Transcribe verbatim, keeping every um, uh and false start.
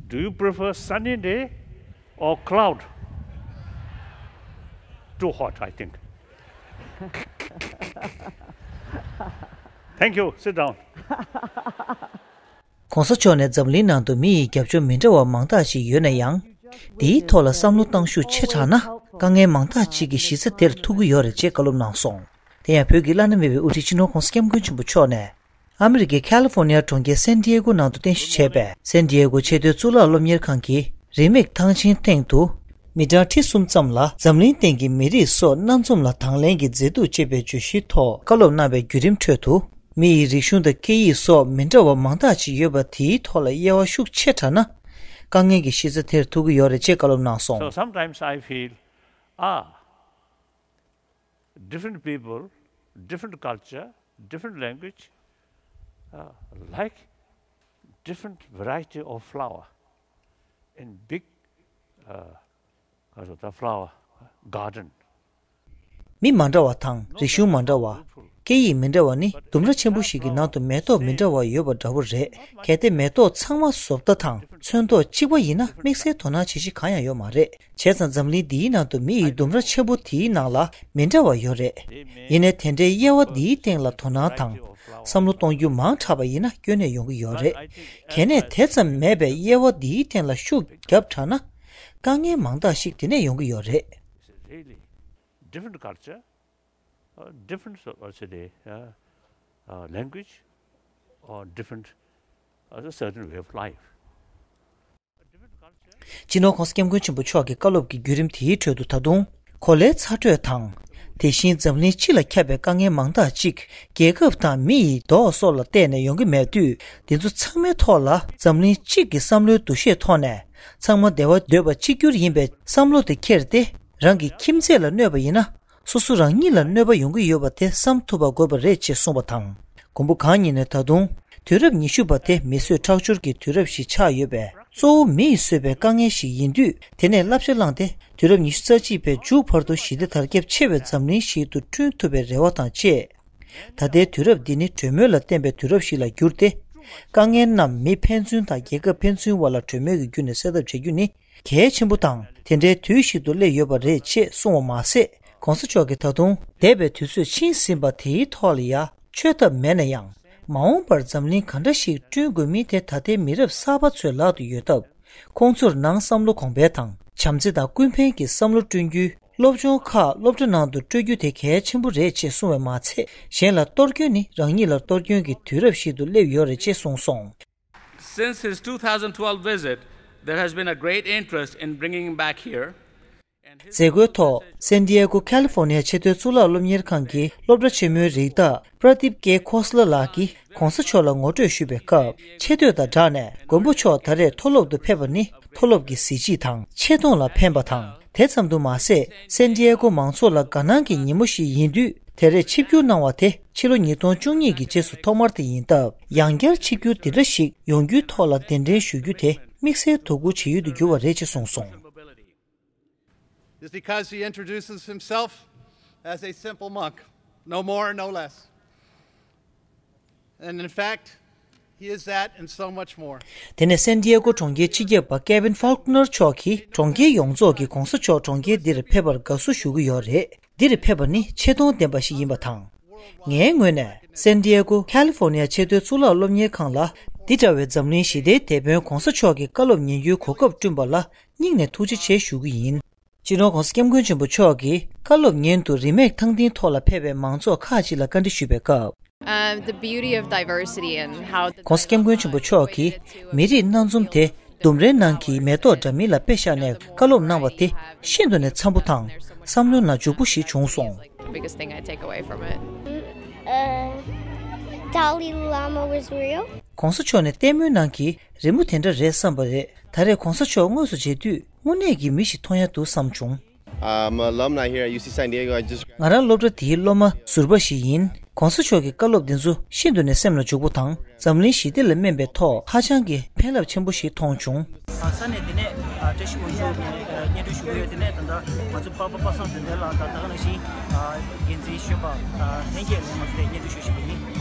Do you prefer sunny day or cloud? Too hot, I think. Thank you. Sit down. ༧གོང་ས་མཆོག་ནས་འཛམ་གླིང་ནང་དུ་མི་ཡི་རྒྱབ་སྐྱོར་མི་འདྲ་བ་མང་དག་ཅིག་ཡོད་ན་ཡང་། འདིའི་ཐོག་ལ་བསམ་བློ་བཏང་ཤུགས་ཆེ་དྲགས་ན། དཀའ་ངལ་མང་དག་ཅིག་གི་གཞི་རྩ་དེར་ཐུག་གི་ཡོད་རེད་ཅེས་བཀའ་སློབ་གནང་སོང་། དེ་ཡང་བོད་ཀྱི་བླ་ན་མེད་པའི་དབུ་ཁྲིད་སྤྱི་ནོར་༧གོང་ས་༧སྐྱབས་མགོན་ཆེན་པོ་མཆོག་ནས། ཨ་མི་རི་ཀའི་ཁ་ལི་ཧྥོ་ནི་ཡ་གྲོང་ཁྱེར་སན་ཏི་ཡེ་གོ་ནང་དུ་རྟེན་གཞི་བྱས་པའི་སན་ཏི་ཡེ་གོ་ཆེས་མཐོའི་གཙུག་ལག་སློབ་གཉེར་ཁང་གི་རིན་མེད་ཐང་ཆེན་སྟེང་དུ། མི་གྲངས་ཁྲི་གསུམ་ཙམ་ལ་འཛམ་གླིང་སྟེང་གི་མི་རིགས་སོགས་སྣ་འཛོམས་ལ་དང་ལེན་གྱི་མཛེས་སྡུག་ཅེས་པའི་བརྗོད་གཞིའི་ཐོག་བཀའ་སློབ་གནང་བའི་བརྒྱུད་རིམ་ཁྲོད་དུ། མི་ཡི་རིག་གཞུང་དང་སྐད་ཡིག་སོགས་མི་འདྲ་བ་མང་དག་ཅིག་ཡོད་པ་དེའི་ཐོག་ལ་དབྱེ་བ་ཤུགས་ཆེ་དྲགས་ན། དཀའ་ངལ་གྱི་གཞི་རྩ་དེར་ཐུག་གི་ཡོད་རེད་ཅེས་བཀའ་སློབ་གནང་སོང་། So sometimes I feel, ah, different people, different culture, different language, uh, like different variety of flower in big, uh, flower garden. མི་མ་འདྲ་བ་དང་རིག་གཞུང་མ་འདྲ་བ། སྐད་ཡིག་མི་འདྲ་བ་ནི་ལྡུམ་ར་ཆེན་པོ་ཞིག་གི་ནང་དུ་མེ་ཏོག་མི་འདྲ་བ་ཡོད་པ་འདྲ་བོ་རེད། གལ་ཏེ་མེ་ཏོག་ཚང་མ་བཟོ་ལྟ་དང་ཚོན་མདོག་གཅིག་པ་ཡིན་ན་དམིགས་བསལ་དོ་སྣང་བྱེད་གཞི་གང་ཡང་ཡོད་མ་རེད། བྱས་ཙང་འཛམ་གླིང་འདིའི་ནང་དུ་མི་ཡི་ལྡུམ་ར་ཆེན་པོ་དེའི་ནང་ལ་མི་འདྲ་བ་ཡོད་རེད། ཡིན་ནའི་དེ་འདྲའི་དབྱེ་བ་འདིའི་སྟེང་ལ་དོ་སྣང་དང་བསམ་བློ་གཏོང་རྒྱུ་མང་དྲགས་པ་ཡིན་ན་སྐྱོན་ནས་ཡོང་གི་ཡོད་རེད། གལ་གནད་དེ་ཙམ་མེད་པའི་དབྱེ་བ་འདིའི་སྟེང་ལ་ཤུགས་བརྒྱབ་དྲགས་ན། དཀའ་ངལ་མང་དག་ཞིག་དེ་ནས་ཡོང་གི་ཡོད་རེད། Really different culture, uh, different, uh, say, uh, uh, language, or different, uh, certain way of life. སྤྱི་ནོར་༧གོང་ས་༧སྐྱབས་མགོན་ཆེན་པོ་མཆོག་གི་བཀའ་སློབ་ཀྱི་བརྒྱུད་རིམ་དེའི་ཁྲོད་དུ་ད་དུང་གོ་ལའི་ཚ་དྲོད་དང་། དེ་བཞིན་འཛམ་གླིང་སྤྱི་ལ་ཁྱབ་པའི་དཀའ་ངལ་མང་དག་ཅིག་རྒྱལ་ཁབ་དང་མི་ཡི་མདོག་སོགས་ལ་བལྟས་ནས་ཡོང་གི་མེད་དུས། འདི་ཚོ་ཚང་མའི་ཐོག་ལ་འཛམ་གླིང་གཅིག་གི་བསམ་བློའི་འདུ་ཤེས་ཐོག་ནས། ཚང་མ་བདེ་བ་འདོད་པ་གཅིག་གྱུར་ཡིན་པའི་བསམ་བློ་དེ་འཁྱེར་ཏེ། རང་གི་ཁྱིམ་མཚེས་ལ་གནོད་པ་ཡིན་ན། སོ་སོ་རང་ཉིད་ལ་གནོད་པ་ཡོང་གི་ཡོད་པ་དེ་བསམ་ཐུབ་པ་དགོས་པ་རེད་ཅེས་གསུངས་པ་དང་། མགོན་པོ་གང་ཉིད་ནས་ད་དུང་། དུས་རབས་ཉི་ཤུ་པ་དེ་མི་གསོད་ཁྲག་སྦྱོར་གྱི་དུས་རབས་ཤིག་ཆགས་ཡོད་པས། གཙོ་བོ་མི་ཡིས་བཟོས་པའི་དཀའ་ངལ་ཞིག་ཡིན་དུས། དེ་ནས་བསླབ་བྱ་བླངས་ཏེ། དུས་རབས་ཉི་ཤུ་རྩ་གཅིག་པའི་མཇུག་བར་དུ་ཞི་བདེ་དར་ཁྱབ་ཆེ་བའི་འཛམ་གླིང་ཞིག་ཏུ་བསྐྲུན་ཐུབ་པའི་རེ་བ་དང་བཅས། ད་ལྟའི་དུས་རབས་འདི་ནི་གྲོས་མོལ་ལ་བརྟེན་པའི་དུས་རབས་ཤིག་ལ་བསྒྱུར་ཏེ། དཀའ་ངལ་རྣམས་མི་ཕན་ཚུན་དང་རྒྱལ་ཁབ་ཕན་ཚུན་བར་ལ་གྲོས་མོལ་གྱི་བརྒྱུད་ནས་སེལ་ཐབས་བྱེད་རྒྱུ་ནི། གལ་ཆེན་པོ་དང་དེ་འདྲའི་དུས་ཤིག་ཏུ་སླེབས་ཡོད་པ་རེད་ཅེས་གསུངས་པ་མ་ཟད། ༸གོང་ས་མཆོག་གིས་ད་དུང་འདས་པའི་དུས་ཚོད་ཕྱིན་ཟིན་པ་དེའི་ཐོག་ལ་ཡ་ཆོད་ཐབས་མེད་ན་ཡང་། མ་འོངས་པར་འཛམ་གླིང་ག་འདྲ་ཞིག་བསྐྲུན་དགོས་མིན་དེ་ད་ལྟའི་མི་རབས་གསར་པ་ཚོའི་ལག་ཏུ་ཡོད་སྟབས། ཁོང་ཚོར་ནང་བསམ་བློ་གོང་འཕེལ་དང་བྱམས་བརྩེ་དང་ཀུན་ཕན་གྱི་བསམ་བློ་བསྐྲུན་རྒྱུའི་སློབ་སྦྱོང་ཁག་སློབ་གྲྭ་ནང་དུ་སྤྲོད་རྒྱུ་དེ་གལ་ཆེན་པོ་རེད་ཅེས་གསུངས་པ་མ་ཚད། གཞན་ལ་གཏོར་སྐྱོན་ནི་རང་ཉིད་ལ་གཏོར་སྐྱོན་གྱི་དུས་རབས་ཤིག་ཏུ་སླེབས་ཡོད་རེད་ཅེས་གསུངས་སོང་། Since his two thousand twelve visit, there has been a great interest in bringing him back here. མཛད་སྒོའི་ཐོག་སན་ཏི་ཡ་གོ་ཁ་ལི་ཧྥོ་ནི་ཡ་ཆེས་མཐོའི་གཙུག་ལག་སློབ་གཉེར་ཁང་གི་སློབ་གྲྭ་ཆེན་མོའི་རིགས་བདག་པྲ་དིབ་ཀེ་ཁོ་སི་ལ་ལགས་ཀྱིས་༸གོང་ས་མཆོག་ལ་ངོ་སྤྲོད་ཞུས་པའི་སྐབས། ཆེ་བསྟོད་དང་སྦྲགས་ནས་མགོན་པོ་མཆོག་ད་རེས་མཐོ་སློབ་ཏུ་ཕེབས་པ་ནི་མཐོ་སློབ་ཀྱི་གཟི་བརྗིད་དང་ཆེ་མཐོང་ལ་ཕན་པ་དང་། དེ་ཙམ་དུ་མ་ཟད། སན་ཏི་ཡ་གོ་མང་ཚོགས་ལ་དགའ་སྣང་གི་ཉིན་མོ་ཞིག་ཡིན་དུས། དེ་རེས་ཆིབས་བསྒྱུར་གནང་བ་དེ་ཕྱི་ལོ་ཉིས་སྟོང་བཅུ་གཉིས་ཀྱི་རྗེས་སུ་ཐོག་མར་དེ་ཡིན་སྟབས། ཡང་བསྐྱར་ཆིབས་བསྒྱུར་འདི་འདྲ་ཞིག་ཡོང་རྒྱུའི་ཐོག་ལ་གདན་འདྲེན་ཞུ་རྒྱུ་དེ་དམིགས་བསལ་དོ་ཁུར་བྱེད་ཡུལ་དུ་གྱུར་བ་རེད་ཅེས་གསུངས་སོང་། Is because he introduces himself as a simple monk, no more, no less. And in fact, he is that and so much more. དེ་ནས་སན་ཏི་ཡ་གོ་གྲོང་ཁྱེར་སྤྱི་ཁྱབ་པ་ཀེ་ཝིན་ཧྥོལ་ཀ་ནར་མཆོག་གིས་གྲོང་ཁྱེར་ཡོངས་རྫོགས་ཀྱིས་༸གོང་ས་མཆོག་གྲོང་ཁྱེར་འདིར་ཕེབས་པར་དགའ་བསུ་ཞུ་གི་ཡོད་རེད། འདིར་ཕེབས་པ་ནི་ཆེ་མཐོང་ལྡན་པ་ཞིག་ཡིན་པ་དང་། ངའི་ངོས་ནས་སན་ཏི་ཡ་གོ་ཁ་ལི་ཧྥོ་ནི་ཡ་ཆེས་མཐོའི་གཙུག་ལག་སློབ་གཉེར་ཁང་ལ་འདི་འདྲ་བའི་འཛམ་གླིང་ཞི་བདེའི་དེད་དཔོན་༸གོང་ས་མཆོག་གི་བཀའ་སློབ་ཉན་རྒྱུའི་གོ་སྐབས་བསྐྲུན་པ་ལ་སྙིང་ནས་ཐུགས་རྗེ་ཆེ་ཞུ་གི་ཡིན། སྤྱི་ནོར་༸གོང་ས་༸སྐྱབས་མགོན་ཆེན་པོ་མཆོག་གིས་བཀའ་སློབ་ཉན་དུ་རིན་མེད་ཐང་སྟེང་ཐོག་ལ་ཕེབས་པའི་མང་ཚོགས་ཁག་ཅིག་ལ་བཀའ་འདྲི་ཞུས་པའི་སྐབས། Uh, the beauty of diversity and how the༸གོང་ས་༸སྐྱབས་མགོན་ཆེན་པོ་མཆོག་གིས་མི་རིགས་སྣ་འཛོམས་དེ་ལྡུམ་རའི་ནང་གི་མེ་ཏོག་འདྲ་མིན་ལ་དཔེ་བཞག་ནས་བཀའ་སློབ་གནང་བ་དེ་ཤིན་ཏུ་ནས་འཚམ་པོ་དང་བསམ་བློའི་ནང་འཇུག་པོ་ཞིག་བྱུང་སོང་། Biggest thing I take away from it. Uh, Dalai Lama was real. ༸གོང་ས་མཆོག་ནས་ལྟད་མོའི་ནང་གི་རི་མོ་དེ་འདྲ་རེད་བསམ་པ་རེད། ད་རེས་༸གོང་ས་མཆོག་དངོས་སུ་མཇལ་དུས་དངོས་གནས་ཀྱི་མི་ཞིག་མཐོང་ཡ་འདུག་བསམ་བྱུང་། I'm an alumni here at U C San Diego. I just ང་རང་སློབ་གྲྭ་དེའི་སློབ་མ་ཟུར་པ་ཞིག་ཡིན། ༸གོང་ས་མཆོག་གི་བཀའ་སློབ་འདི་ཚོ་ཤིན་ཏུ་ནས་སེམས་ལ་འཇུག་པོ་དང་འཛམ་གླིང་ཞི་བདེ་ལ་སྨན་པའི་ཐོག་ཧ་ཅང་གི་ཕན་རླབས་ཆེན་པོ་ཞིག་མཐོང་བྱུང་། ས་གནས་འདི་ནས་བཀྲ་ཤིས་དབང་ཕྱུག་ནས་སྙན་སྒྲོན་ཞུ་གི་ཡོད། དེ་ནས་ད་ལྟ་ང་ཚོ་པ་པ་པ་སངས་དོན་ལྡན་ལགས་དང་ད་ག་ནང་བཞིན་འགན་འཛིན་གཞོན་པ་ལྷན་རྒྱས་ལ་ང་ཚོ་ནས་སྙན་སྒྲོན་ཞུ་བཞིན་པ་ཡིན།